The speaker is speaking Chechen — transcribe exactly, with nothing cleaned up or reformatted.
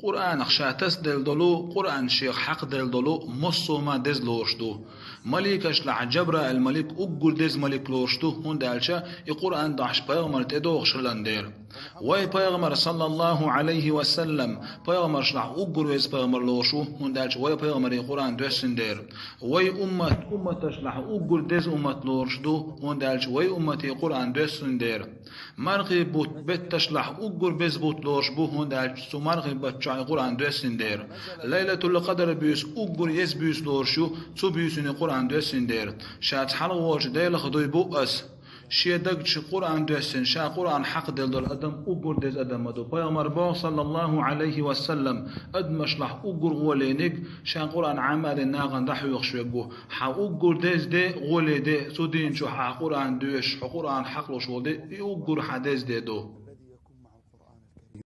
Къуръанах ша тасаделла долу, Къуръан шех хьакхаделла долу массо а ма деза лоруш ду. Маликашлахь Джабраил малик уггар деза малик лоруш ду, хӀунда аьлча и Къуръан дахьаш пайхамар тӀедогӀуш хилан дера. Вай пайхамар, саллаллаху алейхи ва саллам, пайхамаршлахь уггар веза пайхамар лоруш ву, хӀунда аьлча вай пайхамаре Къуръан доьссина дера. Вай уммат, умматашлахь уггар деза уммат лоруш ду, хӀунда аьлча вай уммате Къуръан доьссина дера. Мархий бутт бетташлахь уггар беза бутт лоруш бу, хӀунда аьлча цу мархий бутт чохь и Къуръан доьссина дера. Лайлатул Къадр буьйса уггар еза буьйса лоруш ю, цу буьйсане Къуръан доьссина дера. Ша цхьалгӀа волчу Делах дуй бу ас. Шен даг чу Къуръан доьссина, ша Къуръан хьакхаделла долу адам уггар деза адам ма ду. Пайхамар боху, саллаллаху алейхи ва саллам, адамашлахь уггар гӀоле ниг, ша Къуръан Ӏамадин нахана дӀахьоьхуш верг ву. Хьан уггар деза де, гӀоле де, цу дийна чу хьан Къуръан доьшуш, хьо Къуръан хьакхалуш волу де, и уггар хьан деза де ду.